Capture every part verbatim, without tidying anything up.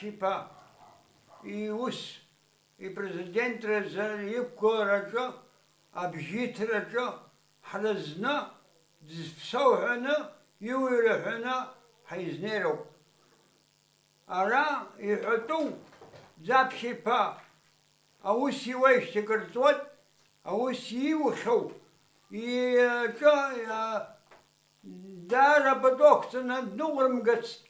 Ԥшьиԥа иус ипрезидентразы иқәгылараҿы, абжьиҭраҿы ҳразны дызԥсоу ҳәаны, иуаҩра ҳәаны ҳаизнеироуп. Ара иҳәатәу Ӡаԥшь-иԥа аус иуеижьҭеи кырҵуеит, аус иухьоу иаҿы, иа-, даара пату ақәҵаны дныҟәрымгацт,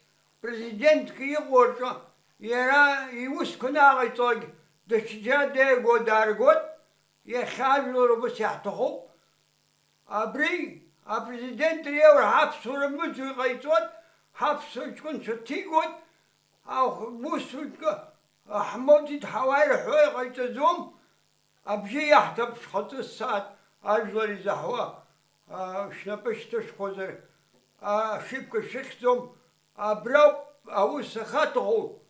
президентк иҟоу аҿы иара иусқәа анаҟаиҵалак даҽаџьара деиго дааргоит, иахьа ажәлар убас иаҳҭахуп. Абри апрезидент реиуара ҳаԥсуара мыӡуа иҟаиҵоит, ҳаԥсуа ҷкәынцәа ҭигоит, аус усҟан ҳмоуӡеит ҳауаа ирҳәо иҟаиҵаӡом, абжьы иаҳҭап шхаҵыз сааҭ ажәлар изаҳауа, а, шәнапы шьҭышәхуазар, а, ашибка шәыхьӡом, абрауп аус ахаҭаху,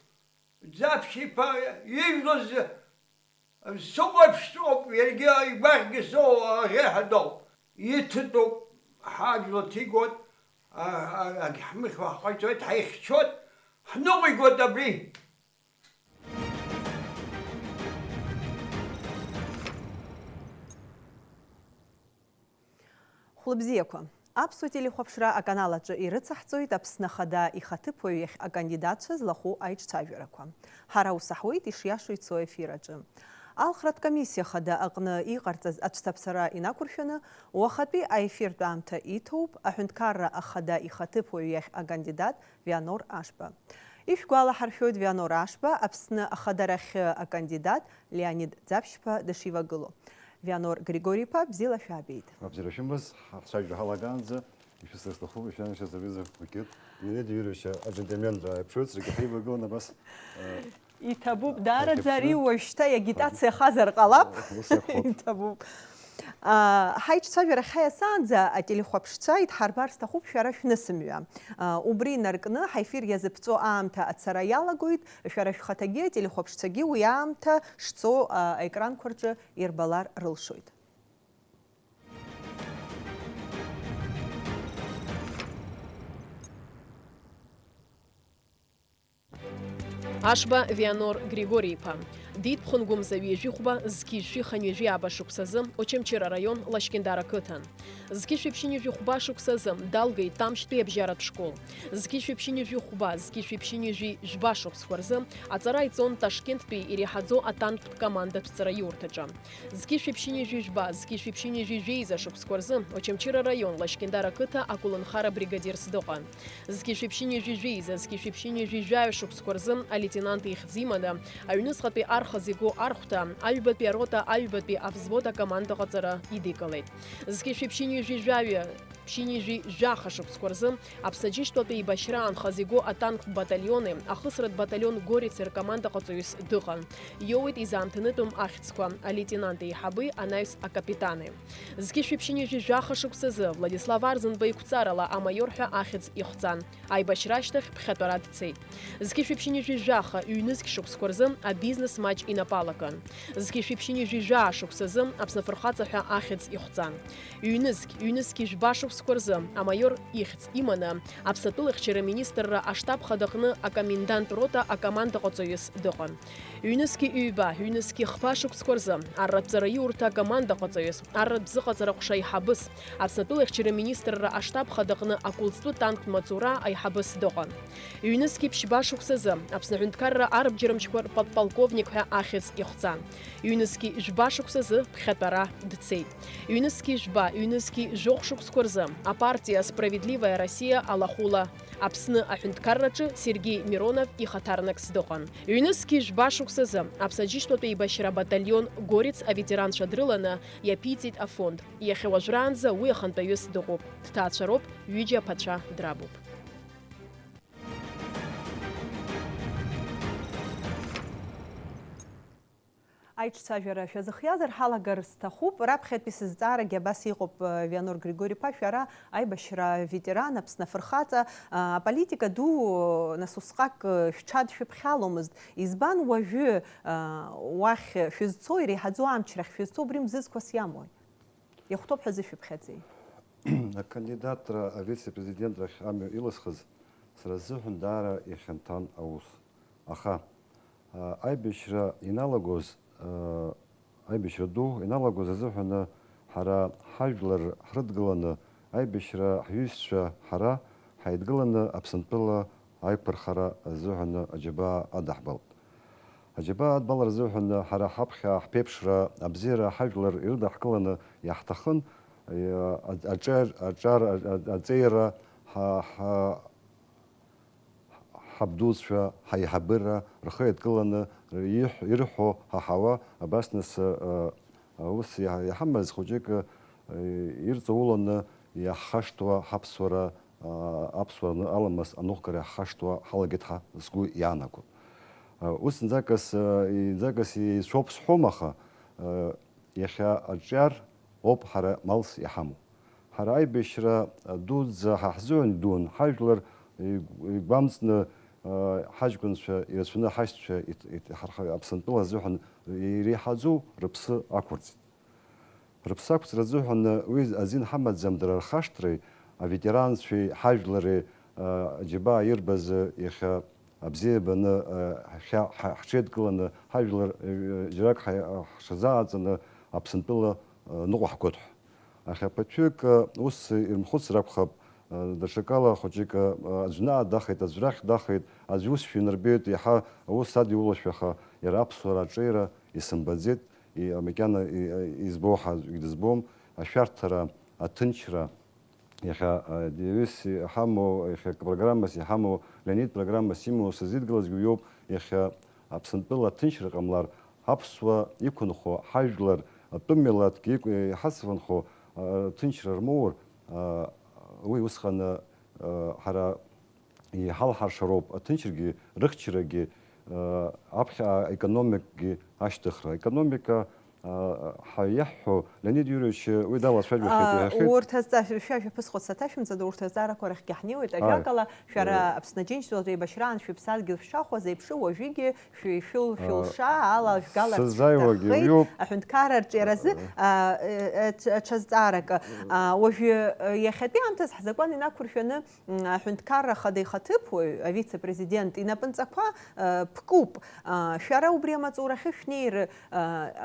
Ӡаԥшь-иԥа ижәлоз Сыҟоуп, сыҟоуп, иаргьы игәаӷьгьы сыҟоу аӷьеиҳа дауп. Иҭатәуп, ҳажәла ҭигоит, а, а, агьҳмыхьуа ҳҟаиҵоит, ҳаихьчоит, ҳныҟәигоит абри. Хәлыбзиақәа. Аԥсуа телехәаԥшра аканал аҿы ирыцаҳҵоит Аԥсны Ахада ихаҭыԥуаҩ иахь акандидатцәа злахәу аиҿцәажәарақәа. Ҳара ус аҳуеит ишиашоу ицо аефир аҿы. Алхратә комиссиа Ахада аҟны иҟарҵаз ацәҭаԥсара инақәыршәаны, уахатәи аефиртә аамҭа иҭоуп аҳәынҭқарра Ахада ихаҭыԥуаҩ иахь акандидат Вианор Ашба. Ишәгәалаҳаршәоит, Вианор Ашба Аԥсны Ахадарахь акандидат Леонид Ӡаԥшьба дышивагылоу. Вианор Григори-иԥа, бзиала шәаабеит. Абзиара шәымаз, ҳахцәажәара ҳалагаанӡа, ишәысҭар сҭахуп, ишәанашьаз аҩыза пакет. Леонид Юрьевич аџьантаменра аиԥшуеит, зегьы ҳаивагылан абас, э, Иҭабуп, даараӡа ари уажәшьҭа иагитациа ахазар ҟалап. Ус иахәоуп. Иҭабуп. А, ҳаиҿцәажәара ҳаиасаанӡа ателехәаԥшцәа идҳарбар сҭахуп шәара шәнысымҩа. А, убри инаркны ҳаефир иазыԥҵәо аамҭа ацара иалагоит, шәара шәхаҭагьы ателехәаԥшцәагьы уи аамҭа шцо, а, аекранқәа рҿы ирбалар рылшоит. Ашба Вианор Григори-иԥа. Дидԥхынгәымза ҩажәи хәба, зқьи жәшәи хынҩажәи ааба шықәсазы Очамчыра араион Лашькьындар ақыҭан. Зқьи жәшәи ԥшьынҩажәи хәба шықәсазы далгеит Тамшьтәи абжьаратә школ. Зқьи жәшәи ԥшьынҩажәи хәба, зқьи жәшәи ԥшьынҩажәи жәба шықәсқәа рзы аҵара иҵон Ташкенттәи иреиҳаӡоу атанктә командатә ҵараиурҭаҿы. Зқьи жәшәи ԥшьынҩажәи жәба, зқьи жәшәи ԥшьынҩажәи жәеиза шықәсқәа рзы Очамчыра араион Лашькьындар ақыҭа аколнхара бригадирс дыҟан. Зқьи жәшәи ԥшьынҩажәи жәеиза, зқьи жәшәи ԥшьынҩажәи жәаҩа шықәсқәа рзы алеитенант ихьӡ иманы аҩныҵҟатәи арха зегоу архәҭа, аҩбатәи арота, аҩбатәи авзвод акомандаҟаҵара идикылеит. Зқьи жәшәи ԥшьынҩажәи жәаҩа, ԥшьынҩажәи жәаха шықәсқәа рзы Аԥсны аџьынџьтәылатәи еибашьра аанхаз игоу атанктә баталиони ахысратә баталион Горици ркомандаҟаҵаҩыс дыҟан. Иоуеит изаамҭанытәым ахьӡқәа алеитенант еиҳаби анаҩс акапитани. Зқьи жәшәи ԥшьынҩажәи жәаха шықәсазы Владислав Арӡынба иқәҵарала амаиор ҳәа ахьӡ ихҵан. Аибашьра ашьҭахь ԥхьатәара дцеит. Зқьи жәшәи ԥшьынҩажәи жәаха ҩнызқь шықәсқәа рзы абизнес маҷ инапы алакын. Зқьи жәшәи ԥшьынҩажәи жәаа шықәсазы Аԥсны афырхаҵа ҳәа ахьӡ ихҵан. Ҩнызқь, ҩнызқьи жәба шықәсқәа рзы амаиор ихьӡ иманы Аԥсны атәылахьчара министрра аштаб хадаҟны акомендант рота акомандаҟаҵаҩыс дыҟан. Ҩнызқьи ҩба, ҩнызқьи хԥа шықәсқәа рзы арратә ҵараиурҭа акомандаҟаҵаҩыс, арратә зыҟаҵара ҟәша аиҳабыс, Аԥсны атәылахьчара министрра аштаб хадаҟны акәылӡтәы танктә маҵура аиҳабыс дыҟан. Ҩнызқьи ԥшьба шықәсазы Аԥсны аҳәынҭқарра арбџьармчқәа рподполковник ҳәа ахьӡ ихҵан. Ҩнызқьи жәба шықәсазы ԥхьатәара дцеит. Ҩнызқьи жәба, ҩнызқьи жәохә шықәсқәа рзы апартиа Справедливая Россия алахәыла Аԥсны аҳәынҭқарраҿы Сергеи Миронов ихаҭарнакс дыҟан. Ҩнызқьи жәба шықәсазы Аԥсны аџьынџьтәылатәи еибашьра абаталион Горец аветеранцәа дрыланы иаԥиҵеит афонд. Иахьа уажәраанӡа уи ахантәаҩыс дыҟоуп. Дҭаацәароуп, ҩыџьа аԥацәа драбуп. Аиҿцәажәара шәазыхиазар ҳалагар сҭахуп. Раԥхьатәи сызҵаарагьы абас иҟоуп, Вианор Григори-иԥа, шәара аибашьра ветеран, Аԥсны афырхаҵа, аполитика ду, нас, усҟак шәҽадшәыԥхьаломызт. Избан уажәы, уахь шәызцо, иреиҳаӡоу амчрахь шәызцо, убри мзызқәас иамои? Иахәҭоуп ҳәа зышәыԥхьаӡеи? Акандидатра авице-президентрахь амҩа илысхыз сара сзыҳәан даара ихьанҭан аус. Аха, а, аибашьра иналагоз, а, аибашьра ду иналагоз азыҳәаны ҳара ҳажәлар ҳрыдгыланы, аибашьра ҳҩызцәа ҳара ҳаидгыланы Аԥсынтәыла аиқәырхара азыҳәаны аџьабаа адаҳбалт. Аџьабаа адбалара азыҳәаны ҳара ҳаԥхьа ҳԥеиԥшра, абзиара ҳажәлар ирыдаҳкыланы иаҳҭахын, а-, аҿар-, аҿар-, а-, аҵеира ҳа-, ҳа-, ҳабдуцәа, ҳаиҳабыра рхы иадкыланы ирҳ-, ирҳәо ҳаҳауа, абас нас, а, аус иаҳ-, иҳамаз хәыҷык, а, ирҵауланы иаҳхашҭуа ҳаԥсуара, а, аԥсуара аламыс аныҟәгара иаҳхашҭуа ҳалагеит ҳәа сгәы иаанагоит. А, ус зынӡакас, а, зынӡакас еицәоуп сҳәом, аха, а, иахьа аҿиар ауп ҳара малс иҳамоу. Ҳара аибашьра дуӡӡа ҳа ҳзыҳәан идун, ҳажәлар игәамҵны, а, ҳаҷкәынцәа ирацәаны ҳашьцәа ит-, ит-, ҳархаҩ Аԥсынтәыла азыҳәан иреиҳаӡоу рыԥсы ақәырҵеит. Рыԥсы ақәҵра азыҳәан уи азин ҳамаӡам дара рхашҭреи, аветеранцәеи ҳажәлари, а, аџьабаа ирбаз иахьа абзиабаны, а, ҳшьа-, ҳа-, ҳҽеидкыланы, ҳажәлар, э, џьарак ҳа-, ҳҽазааҵаны, Аԥсынтәыла, а, ныҟәаҳгоит ҳәа. Аха ԥыҭҩык, а, ус ирымхәыцыр акәхап, а, даҽакала хәыҷык, а, аӡә наҟ дахеит, аӡә рахь дахеит, аӡә усшәа инарбеит, иаҳа аус адиулашәа, аха иара аԥсуара аҿеира исымбаӡеит, и-, макьана и-, избо ҳәа аӡәгьы дызбом, ашәарҭара, аҭынчра, Иахьа, а, девиз иҳамоу, иахьа программас иҳамоу, Леонид программас имоу сызидгылазгьы уиоуп, иахьа Аԥсынтәыла аҭынчра ҟамлар, ҳаԥсуа иқәынхо ҳажәлар, атәым милаҭгьы иқә-, иҳацванхо, а, ҭынчра рмоур, а, уи усҟан, а, ҳара иҳалҳаршароуп аҭынчрагьы, рыхьчарагьы, а, аԥхьа аекономикгьы ашьҭыхра. Аекономика Ҳа иаҳҳәо, Леонид Иурович уи далацәажәахьеит, иҳәахьеит. Урҭ азҵаашәа шәа-, шәаԥысхәыц саҭашәымҵада, урҭ азҵаарақәа рахьгьы ҳнеиуеит. Ажәакала, шәара Аԥсны Аџьынџьтәылатәи еибашьраан шәыԥсадгьыл шәшахәаз еиԥш, уажәыгьы шәи-, шәыл-, шәылша ала шәгаларц шәҭаххеит. Аҳәынҭқарра арҿиаразы, а, э, э, ҽ-, ҽазҵаарак. А, уажәы, э, иахьатәи аамҭаз ҳзакәан инақәыршәаны, М, аҳәынҭқарра ахада ихаҭыԥуаҩ, авице-президент, инапынҵақәа, э, ԥкуп. А, шәара убри амаҵурахьы шәнеир, э,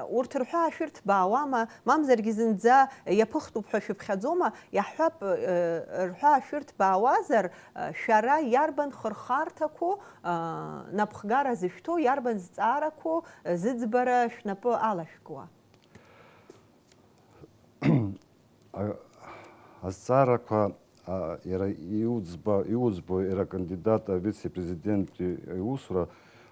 урҭ рҳәаа шәырҭбаауама, мамзаргьы зынӡа иаԥыхтәуп ҳәа шәыԥхьаӡома? Иаҳҳәап, э, рҳәаа шәырҭбаауазар, э, шәара иарбан хырхарҭақәоу, э, напхгара зышәҭоу, иарбан зҵаарақәоу, э, зыӡбара шәнапы алашәкуа? А, азҵаарақәа, а, иара иуӡба-, иуӡбо иара акандидат авице-президент иусура,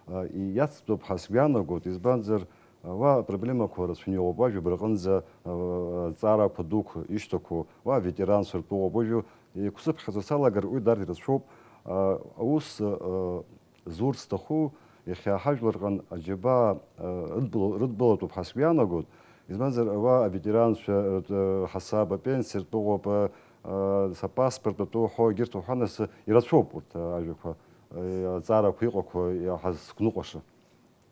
а, иацтәуп ҳәа сгәы иаанагоит, избанзар, а, уа апроблемақәа рацәаны иҟоуп, уа жәабаҟынӡа, а, азҵаарақәа дуқәа ишьҭақәоу, уа аветеранцәа ртәы ыҟоуп, уажәы иқәсыԥхьаӡо салагар, уи дарт ирацәоуп, а, аус, а, зурц сҭаху, иахьа ҳажәлар рҟан аџьабаа, а, рыдбыл-, рыдбылатәуп ҳәа сгәы иаанагоит, избанзар, уа аветеранцәа ртәы ҳасаб, апенсиа ртәы ыҟоуп, а, а, сапаспорт атәы уҳәо, егьырҭ уҳәа, нас ирацәоуп урҭ, а, ажәақәа, а, аҵаарақәа иҟақәоу иаҳа зықәныҟәаша.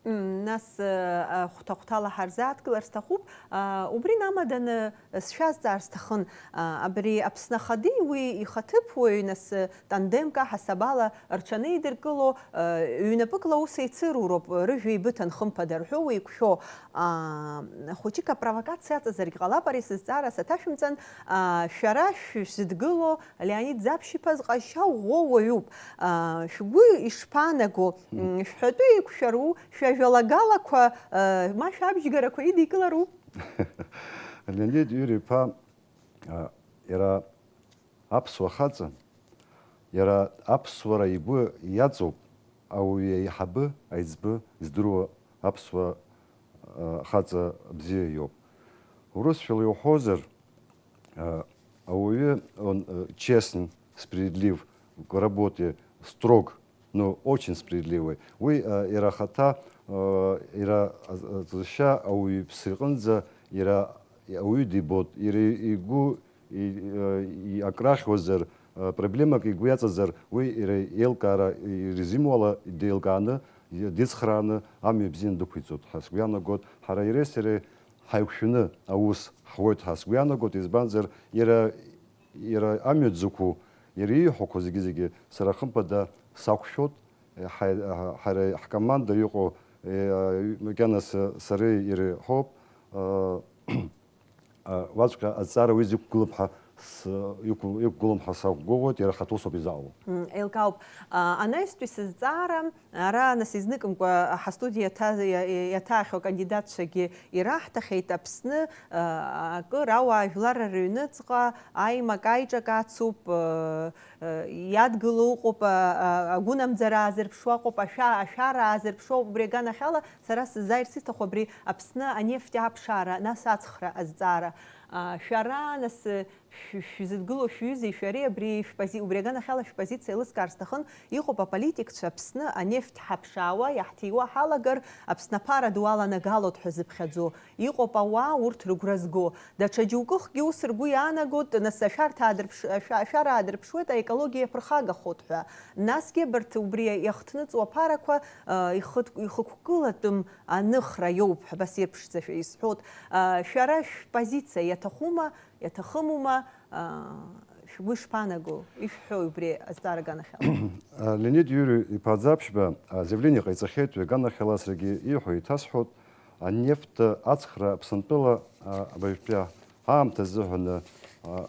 М, нас, а, хәҭа-хәҭала ҳарзааҭгылар сҭахуп. А, убри намаданы, сшәазҵаар сҭахын, а, абри Аԥсны Ахадеи уи ихаҭыԥуаҩи, нас, тандемк аҳасабала рҽанеидыркыло, а, ҩнапыкла аус еицыруроуп, рыжәҩа еибыҭан, хымԥада, рҳәо уеиқәшәо. А, хәыҷык апровокациа аҵазаргь ҟалап, ари сызҵаара саҭашәымҵан, а, шәара шәзыдгыло Леонид Ӡаԥшь-иԥа зҟазшьа ӷәӷәоу уаҩуп. А, шәгәы ишԥаанаго? М, шәҳәатәы еиқәшәару? Шәажәалагалақәа, а, ма шәабжьгарақәа идикылару? Леонид Иури-иԥа, а, иара аԥсуа хаҵа, иара аԥсуара игәы иаҵоуп, ауаҩы аиҳабы, аиҵбы, издыруа аԥсуа, а, хаҵа бзиа иоуп. Урысшәала иуҳәозар, а, ауаҩы, он, э, честный, справедлив, в работе строг, но очень справедливый. Уи, а, иара ахаҭа, а, иара, а, а, зшьа ауаҩы иԥсы иҟынӡа иара ауаҩы дибоит, иара игәы и-, и-, акрахьуазар, а, проблемак игәы иаҵазар, уи иара еилкаара ирзимуала деилкааны, дицхрааны амҩа бзианы дықәиҵоит ҳәа сгәы иаанагоит. Ҳара иареи сареи ҳаиқәшәаны аус ҳуеит ҳәа сгәы иаанагоит, избанзар, иара, иара амҩа дзықәу, иара ииҳәақәо зегьы-зегьы сара хымԥада сақәшәоит, Ҳа-, ҳара ҳкоманда иҟоу, е, макьаназ сареи иареи ҳоуп. Э, уаҵәҟьа азҵаара уи зықәгылоуп ҳәа с-, иқәгыл-, иқәгылом ҳәа сақәгәыӷуеит, иара хаҭа усоуп изаауа. Мм, еилкаауп. А, анаҩстәи сызҵаара, ара, нас, изныкымкәа ҳастудиа иаҭа-, иа-, иа-, иаҭаахьоу акандидатцәагьы ираҳҭахьеит, Аԥсны, а, акыр ауаажәлар рыҩныҵҟа аимак-аиҿак ацуп, а, а, иадгыло ыҟоуп, а, а, агәынамӡара аазырԥшуа ыҟоуп, ашәа-, ашәара аазырԥшуа ыҟоуп, убри аганахьала, сара сзааирц исҭаху абри Аԥсны анефть аԥшаара, нас аҵхра азҵаара. А, шәара, нас, шә-, шәзыдгылоу шәҩызеи шәареи абри шәпози-, убри аганахьала шәпозициа еилыскаар сҭахын, иҟоуп аполитикцәа Аԥсны анефть ҳаԥшаауа, иаҳҭиуа ҳалагар, Аԥсны аԥара ду аланагалоит ҳәа зыԥхьаӡо, иҟоуп ауаа урҭ рыгәра зго. Даҽа џьоукыхгьы ус ргәы иаанагоит, нас ашәарҭа аадырԥш-, ашәа-, ашәара аадырԥшуеит, аекологиа иаԥырхагахоит ҳәа. Насгьы абарҭ убри иахҭныҵуа аԥарақәа, а, ихыҭ-, ихықәкылатәым аныхра иоуп ҳәа, абас ирԥшӡашәа исҳәоит. А, шәара шәпозициа иаҭахума, иаҭахымума, а, шәгәы ишԥаанаго, ишәҳәои убри азҵаара аганахьала? А, Леонид Иури-иԥа Ӡаԥшьба, а, заявление ҟаиҵахьеит уи аганахьала, саргьы ииҳәо еиҭасҳәоит, анефт аҵхра Аԥсынтәыла, а, абаҩтәы аамҭа азыҳәаны, а,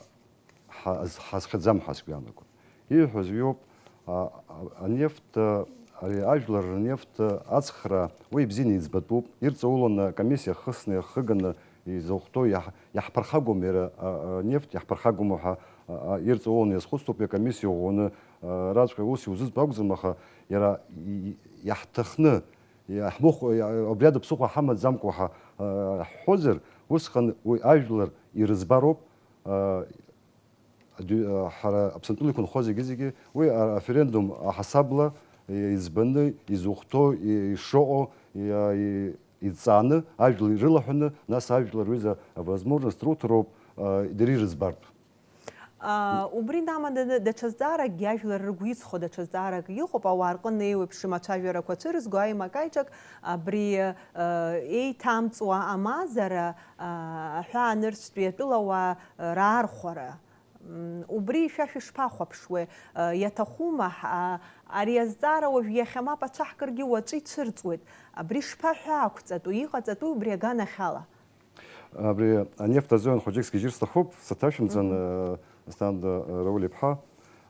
ҳа-, ҳазхьӡам ҳәа сгәы иаанагоит. Ииҳәоз иоуп, а, а, анефт, а, ари ажәлар рнефт аҵхра, уи ибзианы иӡбатәуп, ирҵауланы акомиссиа ахысны иахыганы изыхәҭоу иаҳ-, иаҳԥырхагоума иара, а, а, нефт иаҳԥырхагоума ҳәа, а, а, ирҵауланы иазхәыцтәуп, акомиссиа ӷәӷәаны, а, раҵәҟьа ус иузыӡбо акәӡам, аха иара и-, и-, иаҳҭахны, иаҳмыхә-, иа-, абри ада ԥсыхәа ҳамаӡамкәа ҳа, а, ҳҳәозар, усҟан уи ажәлар ирыӡбароуп, а, Адәи-, ҳара Аԥсынтәыла иқәынхо зегьы-зегьы уи ареферендум аҳасабала иӡбаны, изыхәҭоу, ишыҟоу, идҵааны, ажәлар ирылаҳәаны, нас ажәлар рҩыза авозможность руҭароуп, дара ирыӡбартә. Убри дамаданы даҽа зҵааракгьы, ажәлар рыгәы иҵхо даҽа зҵаарак иҟоуп, ауаа рҟынтә еиуеиԥшым ацәажәарақәа цәырызго аимак-аиҿак, абри еиҭамҵуа амазара, аҳәаанырцәтәи атәылауаа раархәара. М, убри шәа шәышԥахәаԥшуеи? Э, иаҭахума ҳ-, а, ари азҵаара уажә иахьа мап ацәаҳкыргьы уаҵәы ицәырҵуеит. Абри шԥаҳәаақәҵатәу, иҟаҵатәу убри аганахьала? Абри анефт азыҳәан хәыҷык сгьежьыр сҭахуп, саҭашәымҵан, Мгм. э, Асҭанда, э, Рауль иԥҳа,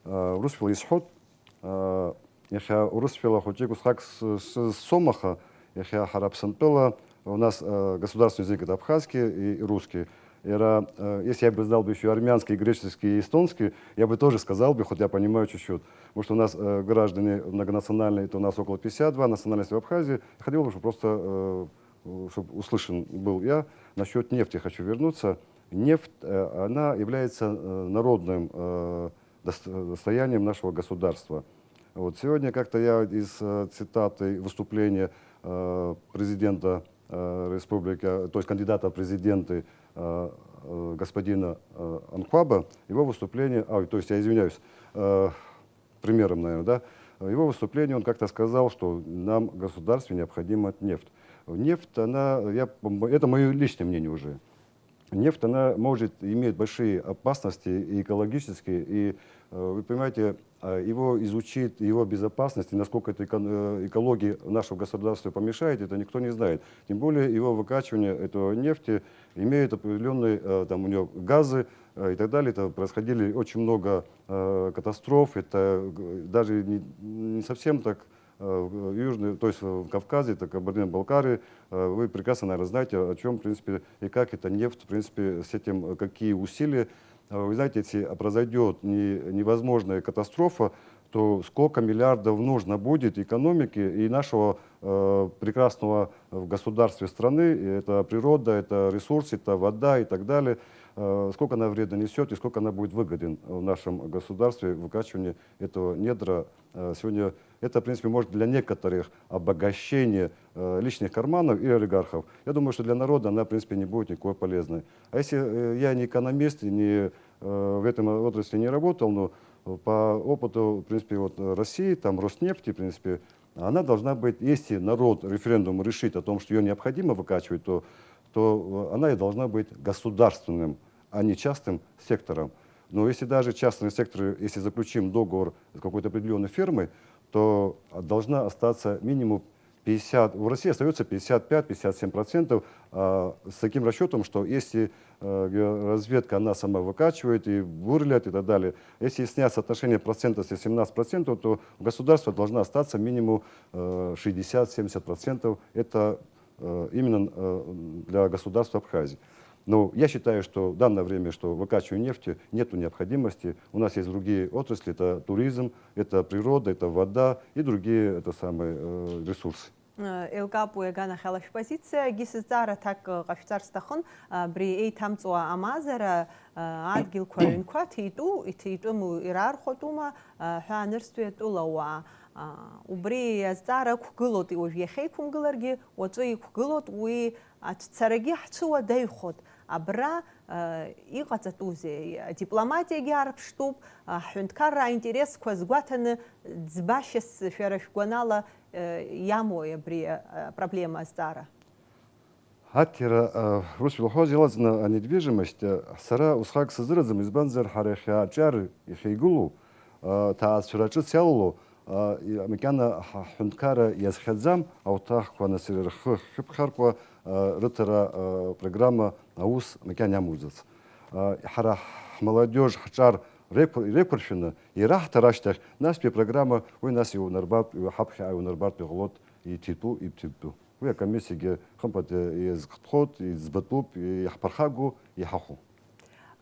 э, урысшәала исҳәоит. Э, иахьа урысшәала хәыҷык усҟак с-, сызцом, аха иахьа ҳара Аԥсынтәыла у нас, э, государственный язык — это абхазский и, и русский. Иара, э, если я бы знал бы ещё армянский, греческий и эстонский, я бы тоже сказал бы, хоть я понимаю чуть-чуть. Потому что у нас, э, граждане многонациональные, это у нас около пятьдесят два национальности в Абхазии. Хотел бы, чтобы просто, э, чтобы услышан был я. Насчёт нефти хочу вернуться. Нефть, э, она является, э, народным, э, дос-, достоянием нашего государства. Вот сегодня как-то я из, э, цитаты выступления, э, президента, э, республики, э, то есть кандидата в президенты, э, э, господина, э, Анкваба, его выступление, а, то есть я извиняюсь, э, примером, наверное, да, его выступление, он как-то сказал, что нам, государстве, необходима нефть. Нефть, она, я, это моё личное мнение уже. Нефть, она может, имеет большие опасности и экологические, и, э, вы понимаете, э, его изучить, его безопасность, и насколько это эко-, э, экологии нашего государства помешает, это никто не знает. Тем более его выкачивание, этого нефти, имеет определённые, э, там у неё газы, э, и так далее. Это происходили очень много, э, катастроф, это, э, даже не, не совсем так, э, в Южной, то есть в Кавказе, это Кабардино-Балкарии, э, вы прекрасно, наверное, знаете, о чём, в принципе, и как эта нефть, в принципе, с этим, э, какие усилия. Э, вы знаете, если произойдёт не-, невозможная катастрофа, то сколько миллиардов нужно будет экономике и нашего, э, прекрасного в государстве страны, и это природа, это ресурсы, это вода и так далее, э, сколько она вред нанесёт и сколько она будет выгоден в нашем государстве, выкачивание этого недра. Э, сегодня это, в принципе, может для некоторых обогащение, э, личных карманов и олигархов. Я думаю, что для народа она, в принципе, не будет никакой полезной. А если, э, я не экономист и не, э, в этом отрасли не работал, но по опыту, в принципе, вот, э, России, там, Роснефти, в принципе, она должна быть, если народ референдум решит о том, что её необходимо выкачивать, то, то, э, она и должна быть государственным, а не частным сектором. Но если даже частный сектор, если заключим договор с какой-то определённой фирмой, то должна остаться минимум пятьдесят, в России остается пятьдесят пять-пятьдесят семь процентов, а, с таким расчетом, что если, э, разведка, она сама выкачивает и бурляет и так далее, если снять соотношение процента, если семнадцать процентов, то у государства должна остаться минимум, э, шестьдесят-семьдесят процентов. Это, э, именно, э, для государства Абхазии. Но я считаю, что в данное время, что выкачивание нефти, нету необходимости. У нас есть другие отрасли, это туризм, это природа, это вода и другие, это самые, э, ресурсы. Еилкаап уи аганахьала шәпозициа. Егьи сызҵаара аҭак ҟашәҵар сҭахын. Абри еиҭамҵуа амазара, адгьылқәа, аҩнқәа ҭитәу, иҭитәыму, ираархәатәума ҳәа анырстәи атәылауаа. Убри азҵаара ықәгылоит, уажә иахьеиқәымгыларгьы, уаҵәы иқәгылоит, уи ацәцарагьы ҳцәыуадаҩхоит. Абра, э, иҟаҵатәузеи? Адипломатиагьы аарԥштәуп, аҳәынҭқарра аинтересқәа згәаҭаны ӡбашьас шәара шәгәанала, э, иамои абри, э, апроблема азҵаара? Ҳаҭира, э, рус илҳәоз иалаҵны анедвижимость, э, сара усҟак сыздыраӡам, избанзар ҳара иахьа аҿар иахьа игылоу, э, ҭаацәара ҿыц иалало, а, и-, макьана ҳа-, ҳҳәынҭқарра иазхьаӡам, ауҭахқәа нас рхы хьыԥхьаркуа, а, рыҭара, а, программа аус макьана иамуӡац. А, ҳара ҳмаладиож ҳҿар реиқәыр-, иреиқәыршәаны ираҳҭар ашьҭахь, настәи апрограмма уи нас иунарбартә, ҳаԥхьа иунарбартә иҟалоит, иҭитәу, иҭитәу. Уи акомиссиагьы хымԥада иазхәыцхоит, иӡбатәуп, иаҳԥырхагоу, иҳахәо.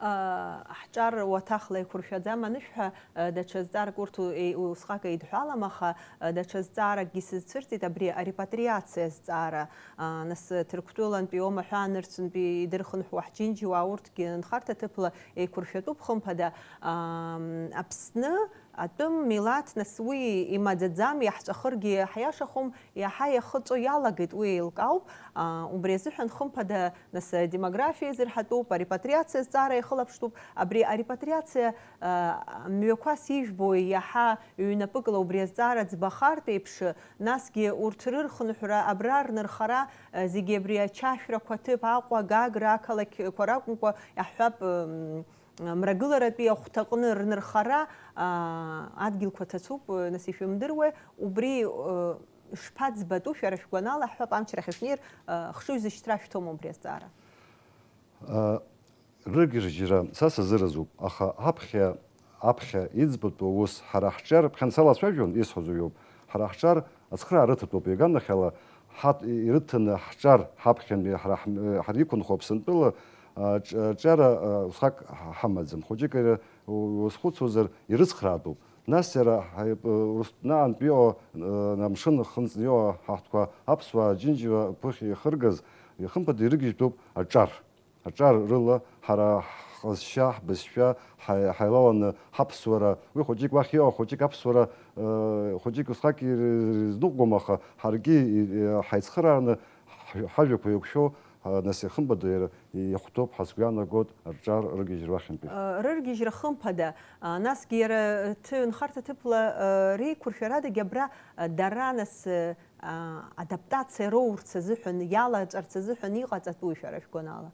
Ҳҿар уаҭахла еиқәыршәаӡам анышәҳәа, даҽа зҵаарак урҭ усҟак еидҳәалам, аха даҽа зҵааракгьы сызцәырҵит, абри арепатриациа зҵаара. Нас Ҭырқәтәылантәи, ома ҳәа, нырцәынтәи идырхынҳәуа ҳџьынџьуаа урҭгьы нхарҭа ҭыԥла еиқәыршәатәуп, хымԥада. Аԥсны Атәым милаҭ, нас, уи имаӡаӡам, иаҳҵәахыргьы ҳиашахом, иаҳа ихы ҵәо иалагеит, уи еилкаауп. Аа, убри азыҳәан, хымԥада, нас, адемографиа зырҳатәуп, арепатриациа зҵаара иахылаԥштәуп. Абри арепатриациа, аа, мҩақәас ижәбо, иаҳа ҩнапыкла убри азҵаара ӡбахартә еиԥш, насгьы урҭ рырхынҳәра, абра рнырхара, аа, зегьы абри ачашәрақәа ҭыԥ, Аҟәа, Гагра ақалақьқәа ракәымкәа, иаҳҳәап, м, Мрагыларатәи ахәҭаҟны рнырхара, аа, адгьылқәа ҭацәуп, нас ишәымдыруеи, убри, э, шԥаӡбатәу шәара шәгәанала, ҳҳәап, амчрахь шәнеир, э, хшыҩзышьҭра шәҭоума убри азҵаара? Э, рыргьежьра са сазыразуп, аха аԥхьа, аԥхьа иӡбатәу аус ҳара ҳҿар, ԥхьанца лацәажәон, исҳәаз уиоуп, ҳара ҳҿар ацхыраара рыҭатәуп, иаганахьала, ҳаҭ-, ирыҭаны ҳҿар ҳаԥхьантәи ҳара ҳм-, ҳара иқәынхо Аԥсынтәыла, а, ҿ-, ҿара, а, усҟак ҳ-, ҳамаӡам. Хәыҷык ара у-, уазхәыцуазар, ирыцхраатәуп. Нас иара ҳаип-, Урыстәаантә иҟоу, а, амшын хынҵны иҟоу ҳаҳҭқәа аԥсуаа Џьынџьуа ԥыхьа ихыргаз, ихымԥада ирыгьежьтәуп аҿар. Аҿар рыла ҳара ҳҟазшьа, ҳбызшәа, ҳаи-, ҳаилаланы ҳаԥсуара, уи хәыҷык уахь иҟоу, хәыҷык аԥсуара, э, хәыҷык усҟак ир-, ирызныҟәгом, аха ҳаргьы и-, и-, ҳаицхырааны ҳ-, ҳажәақәа еиқәшәо, а, нас ихымԥада иара иахәҭоуп ҳәа сгәы иаанагоит аҿар рыргьежьра уахьынтәи. Э, рыргьежьра хымԥада, а, насгьы иара ҭы-, нхарҭа ҭыԥла, э, реиқәыршәарадагьы абра, э, дара нас, э, а, адаптациа роурц азыҳәан, иалаҵәарц азыҳәан иҟаҵатәуи шәара шәгәанала?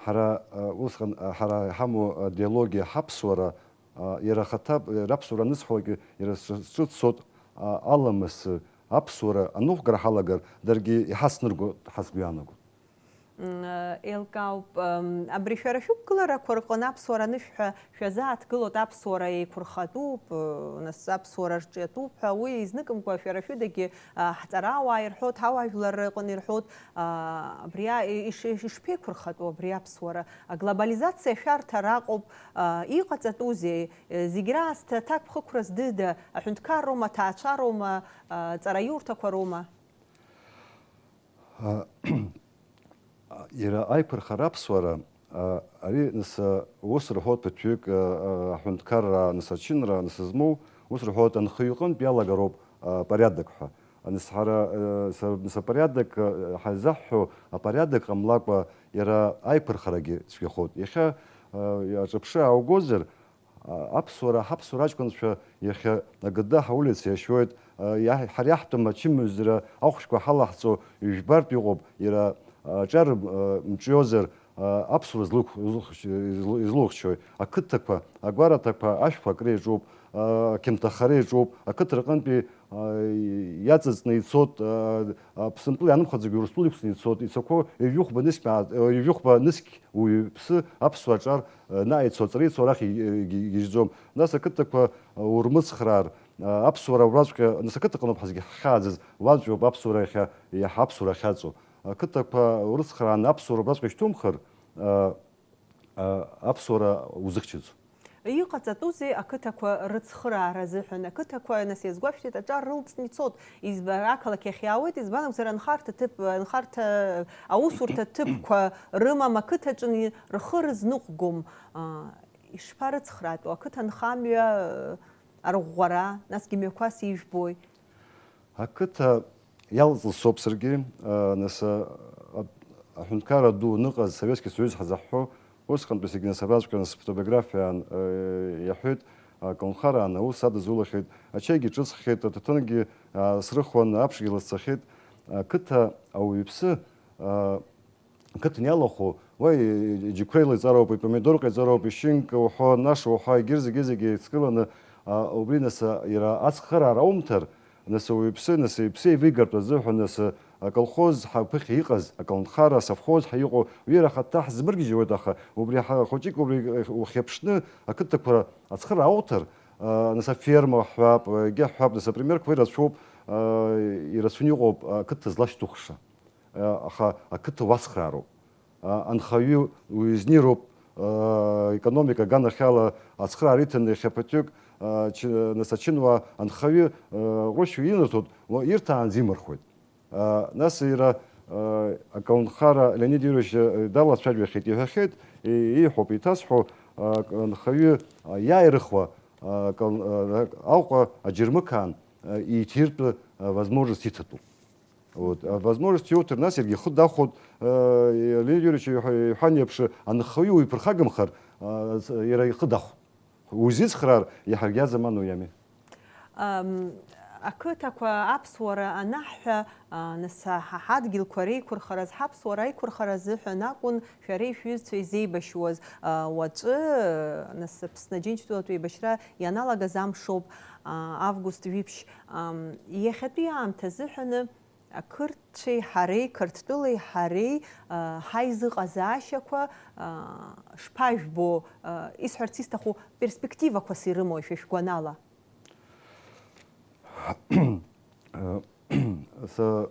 Ҳара, а, усҟан, а, ҳара иҳамоу адиалоги ҳаԥсуара, а, иара ахаҭа, иара аԥсуара анысҳәалакгьы, иара сҿы-, сҿыццоит, а, аламыс, аԥсуара аныҟәгара ҳалагар, даргьы иҳацнырго ҳәа сгәы иаанагоит. М, э, еилкаауп, м, абри шәара шәықәгыларақәа рҟны аԥсуара анышәҳәа, шәазааҭгылоит, аԥсуара еиқәырхатәуп, э, нас аԥсуара рҿиатәуп ҳәа, уи изныкымкәа шәара шәыдагьы, а, ҳҵарауаа ирҳәоит, ҳауаажәлар рҟны ирҳәоит, а, абри а-, иш-, иш-, ишԥеиқәырхатәу абри аԥсуара? Аглобализациа шәарҭар акәуп, а, иҟаҵатәузеи? Э, зегь раасҭа аҭакԥхықәра здыда, аҳәынҭқарроума, аҭаацәароума, а, ҵараиурҭақәа роума? А, иара аиқәырхара аԥсуара, а, ари, нас, а, ус рҳәоит ԥыҭҩык, а, а, аҳәынҭқарра, нас, ачынра, нас, змоу, ус рҳәоит, анхаҩы иҟынтә иалагароуп, а, порядок ҳәа. Нас ҳара, а, са-, нас апорядок, а, ҳазаҳҳәо, апорядок ҟамлакәа иара аиқәырхарагьы цәгьахоит. Иахьа, а, аҿыԥшы ааугозар, А, аԥсуара, ҳаԥсуара аҷкәынцәа иахьа Агадаҳа аулица иашьоит, а, иаҳ-, ҳара иаҳтәым ачымазара ахәшәқәа ҳалаҳҵо ижәбартә иҟоуп, иара, а, аҿар, а, мҿиозар, а, аԥсуара злықә-, злыхч-, излы-, излухьчои? Ақыҭақәа, агәараҭақәа, ашәқәа акреиҿуп, ақьымҭахара иаҿуп, ақыҭа рҟынтәи иаҵыҵны ицот, Аԥсынтәыла иаанымхаӡакәа Урыстәыла иқәҵны ицот, ицақәоу ҩажәихәба нызқь, ҩажәихәба нызқь уаҩԥсы аԥсуа аҿар наицо, аҵара ицо арахь игьежьӡом. Нас ақыҭақәа урмыцхраар, аԥсуара ураҵәҟьа, нас ақыҭаҟноуп ҳазгьы ҳхьааӡаз, уаҵәоуп аԥсуара иахьа, иаҳа аԥсуара ахьаҵоу. Ақыҭақәа урыцхрааны аԥсуара убраҵәҟьа ишьҭумхыр, аԥсуара узыхьчаӡом. Иҟаҵатәузеи ақыҭақәа рыцхыраара азыҳәан? Ақыҭақәа, нас, иазгәашәҭеит, аҿар рылҵны ицот, избан, ақалақь иахь иаауеит, избан акәзар, анхарҭа ҭыԥ, анхарҭа, аусурҭа ҭыԥқәа рымам, ақыҭаҿы рхы рызныҟәгом. Ишԥарыцхраатәу ақыҭанхамҩа арӷәӷәара, насгьы мҩақәас ижәбои? Ақыҭа иалҵыз соуп саргьы, нас, аҳәынҭқарра ду аныҟаз, Советский Союз ҳзаҳҳәо, усҟантәи саргьы нас абраҵәҟьа нас автобиографиаан иаҳәеит, аколнхараан аус адызулахьеит, ачаигьы ҿысххьеит, аҭаҭынгьы срыхуан, аԥшгьы ласцахьеит. Ақыҭа ауаҩԥсы ақыҭан иалахәу, уа иџьықәреи леиҵароуп, ипомидор ҟаиҵароуп, ишьынк уҳәо, наш уҳәа, егьырҭ зегьы-зегьы еицгыланы, убри нас иара ацхыраара аумҭар, нас ауаҩԥсы, нас иԥсы еивигартә азыҳәан, нас аколхоз ҳаԥыхьа иҟаз, аколнхара, асовхоз ҳәа иҟоу, уи иара ахаҭа ҳзымыргьежьуеит, аха убри ҳа-, хәыҷык убри ухьаԥшны ақыҭақәа ацхыраара ауҭар, нас аферма ҳҳәап, егьа ҳҳәап, нас апримерқәа ирацәоуп, ирацәаны иҟоуп ақыҭа злашьҭухша. Аха ақыҭа уацхраароуп. Анхаҩы уизнироуп, економика аганахьала ацхыраара иҭаны иахьа ԥыҭҩык, нас ачынуаа анхаҩы ҟәрышь инаҭоит, ирҭаанӡа имырхуеит. Нас иара аколнхара Леонид Юрьевич далацәажәахьеит, иҳәахьеит, ииҳәоуп, еиҭасҳәо, анхаҩы иааирыхуа Аҟәа аџьармыкаан иҭиртә возможность иҭатәуп. Вот, возможность иуҭар, нас иаргьы ихы дахәоит, Леонид Юрьевич иҳәан еиԥш, анхаҩы уиԥырхагамхар, иара ихы дахәоит. Узицхраар, иаҳагьы азаман уи ами. Ақыҭақәа аԥсуара анаҳҳәа, нас ҳа ҳадгьылқәа реиқәырхараз, ҳаԥсуара аиқәырхара азыҳәан акәын шәареи шәҩызцәеи зеибашьуаз. Уаҵәы, нас Аԥсны Аџьынџьтәылатә еибашьра ианалагаз амшоуп, август жәиԥшь. Иахьатәи аамҭа азыҳәаны ақырҭцәеи ҳареи, Қырҭтәылеи ҳареи, ҳаизыҟазаашьақәа шԥажәбо, исҳәарц исҭаху, перспективақәас ирымои шәа шәгәанала? Со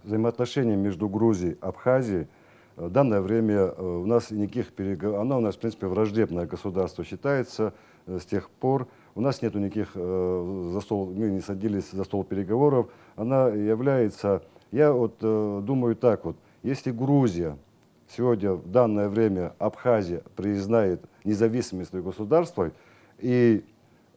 взаимоотношения между Грузией и Абхазией, э, в данное время, э, у нас никаких переговоров, она у нас, в принципе, враждебное государство считается, э, с тех пор. У нас нету никаких, э, за стол, мы не садились за стол переговоров. Она является, я вот, э, думаю так вот, если Грузия сегодня, в данное время, Абхазия признает независимость своего государства и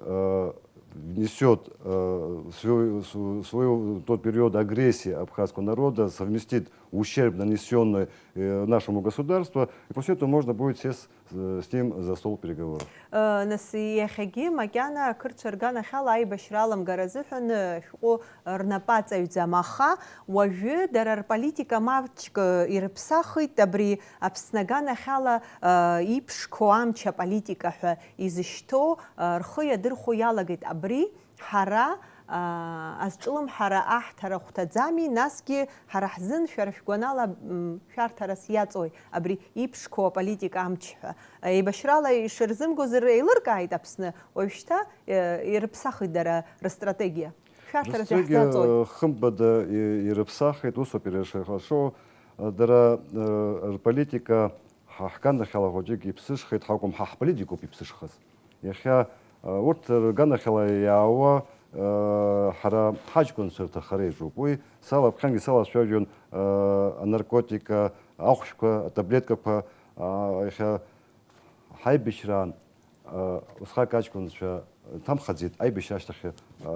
э, внесет, э, в свою, свою, свою, тот период агрессии абхазского народа, совместит ущерб, нанесенный, э, нашему государству, и после этого можно будет сесть с, э, с ним за стол переговоров. Э, нас иахьагьы макьана ақырҭцәа рганахьала аибашьра аламгара азыҳәан, э, шәҟәы рнапы аҵаҩӡам, аха уажәы дара рполитика маҷк, э, ирыԥсахит, абри Аԥсны аганахьала, э, иԥшқоу амч аполитика ҳәа изышьҭоу, э, рхы иадырхәо иалагеит. Абри ҳара, э, азҿлымҳара аҳҭара хәҭаӡами, насгьы ҳара ҳзын шәара шәгәанала, м, шәарҭарас иаҵои абри иԥшқоу аполитика амч ҳәа? Еибашьрала ишырзымгозар еилыркааит Аԥсны, уажәшьҭа, э, ирыԥсахит дара рыстратегиа. Шәарҭарас Рыстратегиа, иаҳзаҵои? Э, хымԥада, и-, ирыԥсахит, усоуп иара ишахашоу. Э, дара, э, рполитика ҳа ҳганахьала хәыҷык иԥсышхеит ҳәа акәым, ҳа ҳполитикоуп иԥсышхаз. Иахьа, э, урҭ рганахьала иаауа, э, ҳара ҳаҷкәынцәа рҭахара иаҿуп. Уи салаԥхьангьы салацәажәон, э, анаркотика, ахәшәқәа, атаблеткақәа, э, иахьа ҳаибашьраан, э, усҟак аҷкәынцәа ҭамхаӡеит, аибашьра ашьҭахь, э,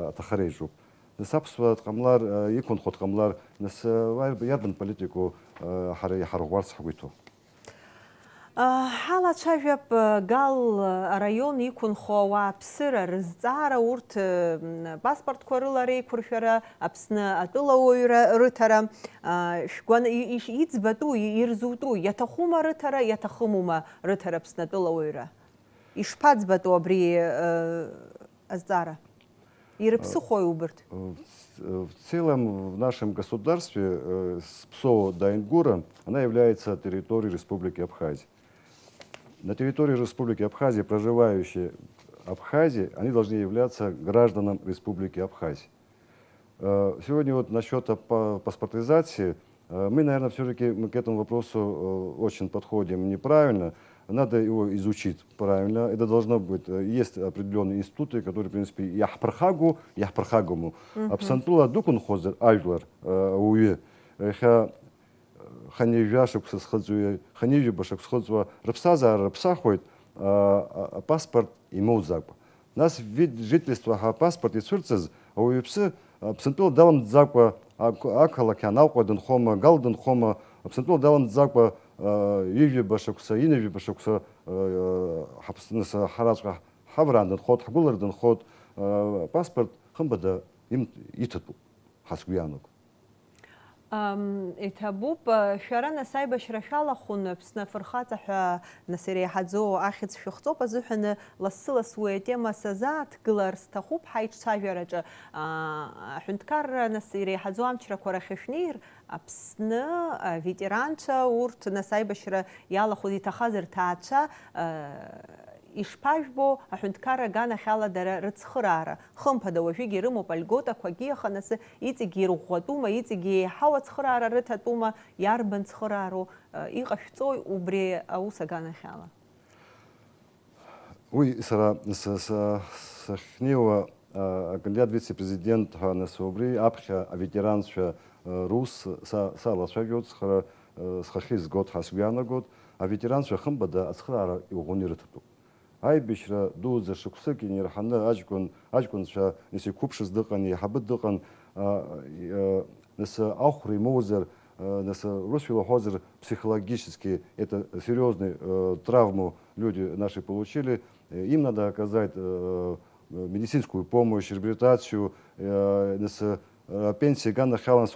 аҭахара иаҿуп. Нас аԥсуаа дҟамлар, э, иқәынхо дҟамлар, нас, э, уа иарбан политику, э, ҳара иҳарӷәӷәарц ҳгәы иҭоу? Ҳалацәажәап Гал араион иқәынхо ауааԥсыра рызҵаара, урҭ, м, паспортқәа рыла реиқәыршәара, Аԥсны атәылауаҩра рыҭара. Шәгәан-, и-, иш-, иӡбатәу, и-, ирзутәу, иаҭахума рыҭара, иаҭахымума рыҭара Аԥсны атәылауаҩра? Ишԥаӡбатәу абри, э, азҵаара? Ирыԥсыхәои убырҭ? В ц- в целом в нашем государстве э, с- ПСО Дайнгура, она является территорией Республики Абхазия. На территории Республики Абхазия проживающие абхазы, они должны являться гражданам Республики Абхазия. Э, Сегодня вот насчет па- паспортизации, э, мы, наверное, все-таки мы к этому вопросу э, очень подходим неправильно. Надо его изучить правильно. Это должно быть, э, есть определенные институты, которые, в принципе, иаҳԥырхагоу, иаҳԥырхагому. Аԥсынтәыла дықәынхозар ажәлар, э, ауаҩы, иахьа ханижәа шықәса зхыҵуа, ханижәаба шықәса зхыҵуа рыԥсҭазаара рыԥсахуеит, а, а, апаспорт имоуӡакәа. Нас вид жительства ҳәа апаспорт ицәырҵыз ауаҩԥсы Аԥсынтәыла даламҵӡакәа ақә- ақалақь анаҟәа дынхома, Гал дынхома, Аԥсынтәыла даламҵӡакәа а, ҩажәаба шықәса, инажәаба шықәса а, ҳаԥсны ҳараҵәҟьа ҳавраан дынхот, ҳгәылара дынхот, а, апаспорт хымԥада им- иҭатәуп ҳәа сгәы иаанагоит. Ам, Иҭабуп, шәара нас аибашьра шәалахәын, Аԥсны афырхаҵа ҳәа нас иреиҳаӡоу ахьӡ шәыхҵоуп азыҳәаны, лассы-ласс уи атема сазааҭгылар сҭахуп ҳаиҿцәажәараҿы. А, Аҳәынҭқарра нас иреиҳаӡоу амчрақәа рахь шәнеир, Аԥсны аветеранцәа, урҭ нас аибашьра иалахәыз иҭахаз рҭаацәа, а, ишԥажәбо, аҳәынҭқарра аганахьала дара рыцхыраара? Хымԥада, уажәыгьы ирымоуп альготақәагьы, аха нас иҵегьгьы ирӷәӷәатәума, иҵегьгьы еиҳау ацхыраара рыҭатәума, иарбан цхыраароу, э, иҟашәҵои убри аус аганахьала? Уи сара са- са- сахьнеиуа, а, акандидат вице-президент ҳәа, нас убри аԥхьа аветеранцәа, а, рус са- салацәажәоит, схара, а, схахьы изгоит ҳәа сгәы иаанагоит. Аветеранцәа хымԥада ацхыраара иӷәӷәаны ирыҭатәуп. Аибашьра дуӡӡа шықәсык инирҳаны аҷкәын, аҷкәынцәа, нас иқәыԥшыз дыҟан, еиҳабы дыҟан, а, а, нас ахәра имоуазар, а, нас русшәала уҳәозар, психологически это серьёзный, э, травму люди наши получили. Э, им надо оказать, э, медицинскую помощь, реабилитацию, э, нас, э, пенсия, ганахьала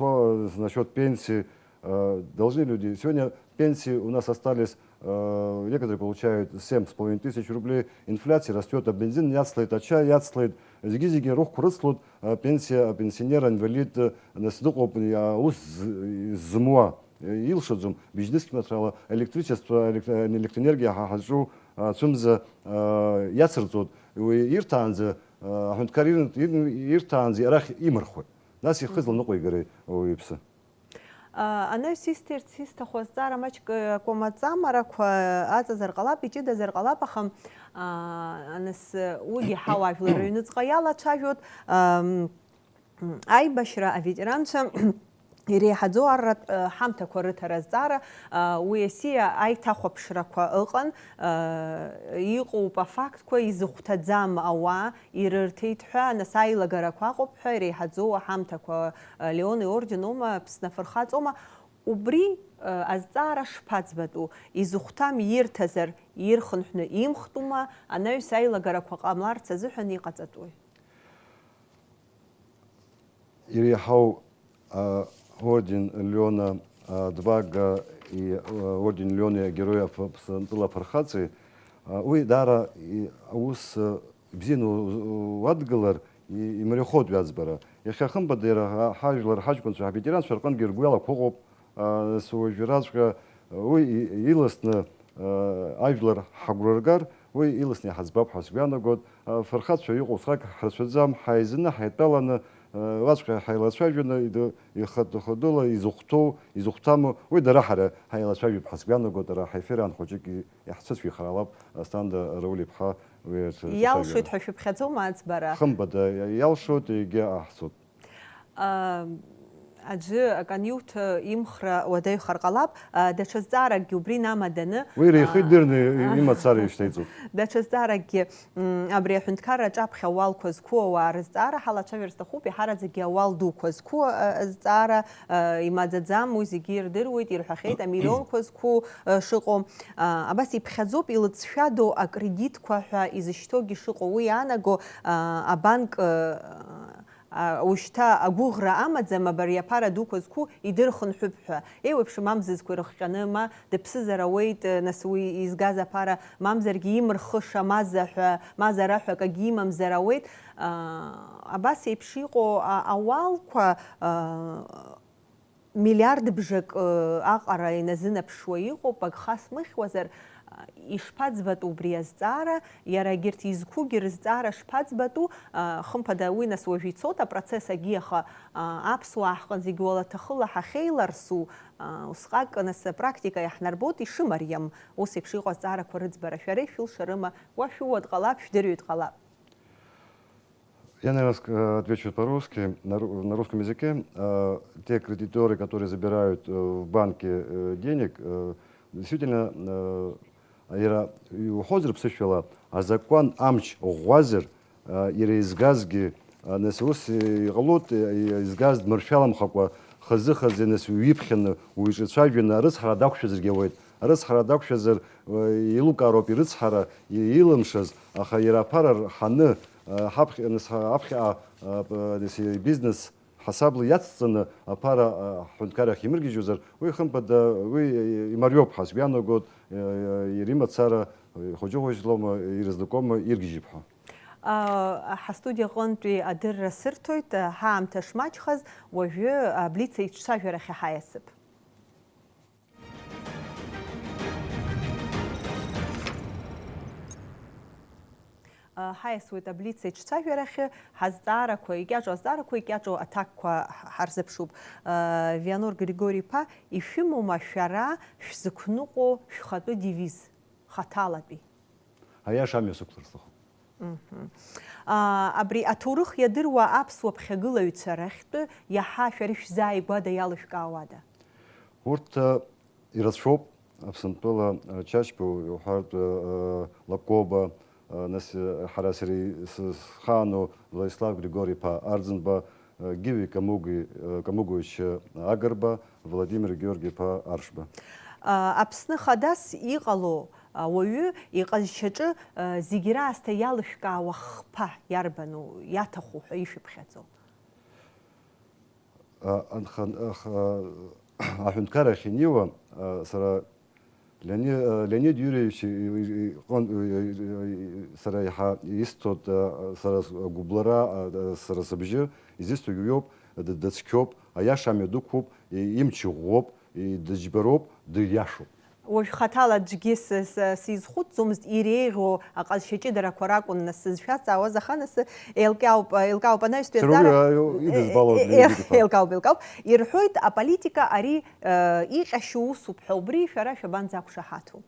насчет пенсии, э, должны люди. Сегодня пенсии у нас остались, э, некоторые получают семь с половиной тысяч рублей, инфляция растет, а бензин иацлеит, а чаи иацлеит, зегьы-зегьы рыхәқәа рыцлоит, э, пенсия, пенсионер, инвалид, э, нас дыҟоуп, аус з- змуа. Илшаӡом, бизнеск маҭрала, електричество, электр- электроенергиа ҳа ҳазҿу ацәымза, а, иацырҵоит, уи ирҭаанӡа, а, аҳәынҭқар ир- ир- ирҭаанӡа арахь имырхуеит. Нас ихы зланыҟәигари ауаҩы иԥсы? А, Анаҩс исҭирц исҭаху азҵаара маҷк, э, акәамаҵамарақәа аҵазар ҟалап, иҷыдазар ҟалап, аха, а, нас, э, уигьы ҳауа ажәлар рыҩныҵҟа иалацәажәоит. Ам, Аибашьра аветеранцәа иреиҳаӡоу арратә, э, ҳамҭақәа рыҭара азҵаара, э, уи асиа аиҭахәаԥшрақәа ыҟан, э, иҟоуп афактқәа, изыхәҭаӡам ауаа ирырҭеит ҳәа, нас аилагарақәа аҟоуп ҳәа иреиҳаӡоу аҳамҭақәа, э, Леон иорден аума, Аԥсны афырхаҵа аума, убри, э, азҵаара шԥаӡбатәу, изыхәҭам ирҭазар, ирхынҳәны имхтәума, анаҩс аилагарақәа ҟамларц азыҳәан иҟаҵатәуи? Иреиҳау, а, орден Леона, а, Двага и, а, орден Леона Героя Аԥсынтәыла Афырхаҵаҩ, а, уи даара и- аус, а, бзианы у- уадгылар, и- имариахоит уи аӡбара. Иахьа хымԥада иара ҳа- ҳажәлар, ҳаҷкәынцәа, ҳаветеранцәа рҟынгьы ргәы иалақәа ыҟоуп, а, нас уажәраҵәҟьа уи и- иласны, а, ажәлар ҳагәра ргар, уи иласны иҳаӡбап ҳәа сгәы иаанагоит. Афырхацәа иҟоу усҟак ҳрацәаӡам, ҳаизаны, ҳаидтәаланы, уаҵәҟьа ҳаилацәажәаны, иду-, ихадыхадыла изыхәҭоу, изыхәҭаму, уи дара ҳара ҳаилацәажәап ҳәа сгәы иаанагоит, ара ҳефир аан хәыҷык и-, иаҳцәыцәгьахар ҟалап, Асҭанда Рауль-иԥҳа уи аҽы Иалшоит ацәажәара. Ҳәа шәыԥхьаӡома аӡбара? Хымԥада, иа-, иалшоит, егьа аҳцоит. А, Аӡәы акы аниуҭа имхра уадаҩхар ҟалап, а, даҽа зҵааракгьы убри инамаданы, Уи реихеи а, дырны имацара ишьҭаиҵоит. Даҽа зҵааракгьы, м, абри аҳәынҭқарра аҿаԥхьа ауалқәа зқәу ауаа рызҵаара ҳалацәажәар сҭахуп, иаҳараӡакгьы ауал дуқәа зқәу, а, зҵаара, а, имаӡаӡам, уи зегьы ирдыруеит, ирҳәахьеит, амиллионқәа зқәу, а, шыҟоу. А, абас иԥхьаӡоуп, илыҵшәадоу акредитқәа ҳәа изышьҭоугьы шыҟоу, уи иаанаго, а, абанк, а, А, ушьҭа агәыӷра амаӡам, абари аԥара дуқәа зқәу идырхынҳәып ҳәа. Еиуеиԥшым амзызқәа ирыхҟьаны, ма дыԥсызар ауеит, нас уи изгаз аԥара, мамзаргьы имырхыша маза ҳәа, мазара ҳәа акагьы имамзар ауеит. А, абас еиԥш иҟоу, а, ауалқәа, а, миллиард бжак, ы, аҟара иназынаԥшуа иҟоуп, агха смыхьуазар, а, ишԥаӡбатәу убри азҵаара, иара егьырҭ изқәугьы рызҵаара шԥаӡбатәу, а, хымԥада уи нас уажә ицоит апроцесс агьи, аха, а, аԥсуаа ҳҟынӡагьы уалаҭахыла ҳахьеиларсу, а, усҟак нас апрактика иаҳнарбоит ишымариам, ус еиԥш иҟоу азҵаарақәа рыӡбара. Шәара ишәылшарыма, уа шәуа дҟалап, шәдырҩы дҟалап. Я, наверное, ск-, э, отвечу по-русски, на ру-, на русском языке. Э, те кредиторы, которые забирают, э, в банке, э, денег, э, действительно, э, иара иуҳәозар ԥсышәала, азакәан амч ӷәӷәазар, э, иара изгазгьы, э, нас ус, э, иҟалоит, э, изгаз дмыршәаламхакәа, хазы-хазы нас уиԥхьаны, уиҿацәажәаны арыцҳара дақәшәазаргьы ауеит. Арыцҳара дақәшәазар, э, еилукаароуп ирыцҳара, и-, илымшаз, аха иара аԥара рҳаны, э, ҳаԥхьа, нас, ҳа-, аԥхьаҟа, э, п-, нас, ибизнес ҳасабла иацҵаны аԥара, э, ҳҳәынҭқарра ахь имыргьежьуазар, уи, хымԥада, уи, э, имариоуп ҳәа сгәы иаанагоит, э, э, иара имацара, э, ихәыҷы-хәыҷлома, ирызкума, иргьежьып ҳәа. А, ҳастудиа аҟынтәи адырра сырҭоит, ҳаамҭа шмаҷхаз, уажәы аблиц еиҿцәажәарахь иҳаиасып. Ҳаиасуеит аблиц еиҿцәажәарахьы, ҳазҵаарақәа икьаҿу, азҵаарақәа икьаҿу аҭакқәа ҳарзыԥшуп. Вианор Григори-иԥа, ишәымоума шәара шәзықәныҟәо шәхатәы девиз, хаҭалатәи? Аиаша амҩа сықәлар сҭахуп. Мгм. А, абри аҭоурых иадыруа аԥсуа ԥхьагылаҩцәа рахьтәы иаҳа шәара ишәзааигәада, иалышәкаауада? Урҭ, э, ирацәоуп, Аԥсынтәыла, э, Чачба уҳәартә, э, Лакоба, э, нас, э, ҳара сара ис-, схаану Владислав Григори-иԥа Арӡынба, э, Гиви Камуги, э, Камугович, э, Агрба, Владимир Георги-иԥа Аршба. А, Аԥсны хадас иҟало ауаҩы иҟазшьаҿы, э, зегь раасҭа иалышәкаауа хԥа иарбану, иаҭаху ҳәа ишәыԥхьаӡо? А, анхын-, ах-, а, аҳәынҭқарра ахьынеиуа, а, сара Леони-, а, Леонид Иуриевич и-, и-, иҟын-, и-, и-, и-, сара иаҳа исҭоит, а, сара с-, агәыблра, а, а, сара сыбжьы изысҭогь уиоуп, д-, дыцқьоуп, аиаша амҩа дықәуп, и-, имч ӷәӷәоуп, и-, дыџьбароуп, дыиашоуп. Уажә хаҭала аӡәгьы с-, с-, сизхәыцӡомызт, иреиӷьу аҟазшьа ҷыдарақәа ракәын нас сызшәазҵаауаз, аха нас еилкаауп, еилкаауп анаҩстәи Сара азҵаара. Уи, а, идызбало Е-, е-, Леонид Ильич-иԥа. Еилкаауп, еилкаауп. Ирҳәоит, аполитика ари, э, иҟьашьу усуп ҳәа, убри шәара шәабанӡақәшаҳаҭу?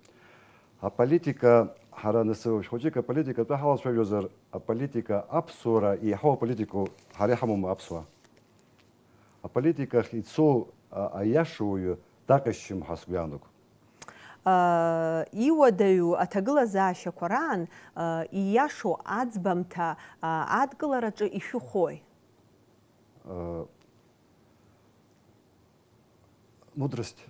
Аполитика, ҳара нас, уажә хәыҷык аполитика атәы ҳалацәажәозар, аполитика аԥсуара еиҳау аполитику ҳара иҳамоума аԥсуаа? Аполитика ахь ицо, а, аиаша уаҩы даҟьашьшьым ҳәа сгәы иаанагом. А, иуадаҩу аҭагылазаашьақәа раан, а, ииашоу аӡбамҭа, а, адкылараҿы ишәыхәои? А, мудрость.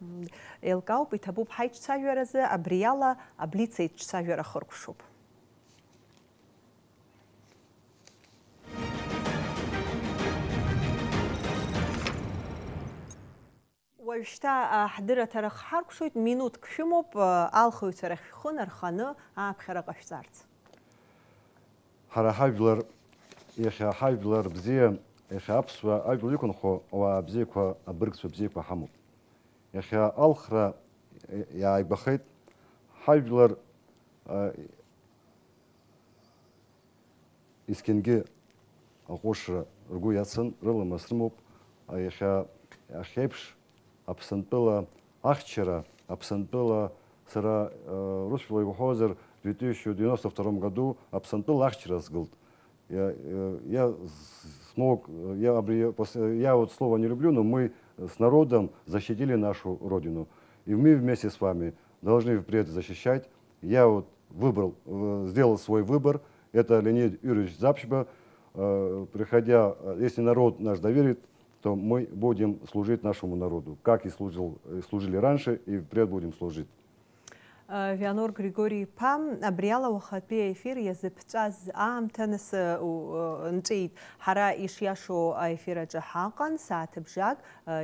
М, еилкаауп, иҭабуп ҳаиҿцәажәаразы, абриала аблиц еиҿцәажәара хыркәшоуп. Уажәшьҭа, а, ҳдырраҭара хҳаркәшоит, минуҭк шәымоуп, а, алхыҩцәа рахь шәхы нарханы ааԥхьара ҟашәҵарц. Ҳара ҳажәлар, иахьа ҳажәлар бзиа, иахьа аԥсуа ажәлар иқәынхо ауаа бзиақәа, абыргцәа бзиақәа ҳамоуп. Иахьа алхра иааигәахеит, ҳажәлар, а, Есқьынгьы аҟәышра ргәы иацын, рыламыс рымоуп. Иахьа, иахьеиԥш Аԥсынтәыла ахьчара, Аԥсынтәыла сара, э, русшәала иуҳәозар, в две тысячи девяносто втором году Аԥсынтәыла ахьчара сгылт. Я, э, я смог, я абри пос-, я вот слово не люблю, но мы с народом защитили нашу Родину. И мы вместе с вами должны впредь защищать. Я вот выбрал, э, сделал свой выбор. Это Леонид Юрьевич Запчба. Э, приходя, э, если народ наш доверит, то мы будем служить нашему народу, как и служил, э, служили раньше, и впредь будем служить. Вианор Григори-иԥа, абри ала уахатәи аефир иазыԥҵәаз аамҭа нас, у, нҵәеит. Ҳара ишиашоу аефир аҿы ҳаҟан, сааҭыбжак,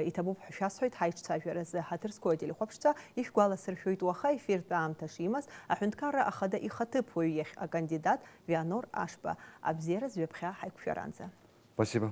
иҭабуп ҳәа шәасҳәоит, ҳаиҿцәажәаразы ҳаҭыр зқәу ателехәаԥшцәа ишәгәаласыршәоит уаха ефиртә аамҭа шимаз, аҳәынҭқарра ахада ихаҭыԥуаҩ иахь акандидат Вианор Ашба. Абзиараз ҩаԥхьа ҳаиқәшәаранӡа. Спасибо.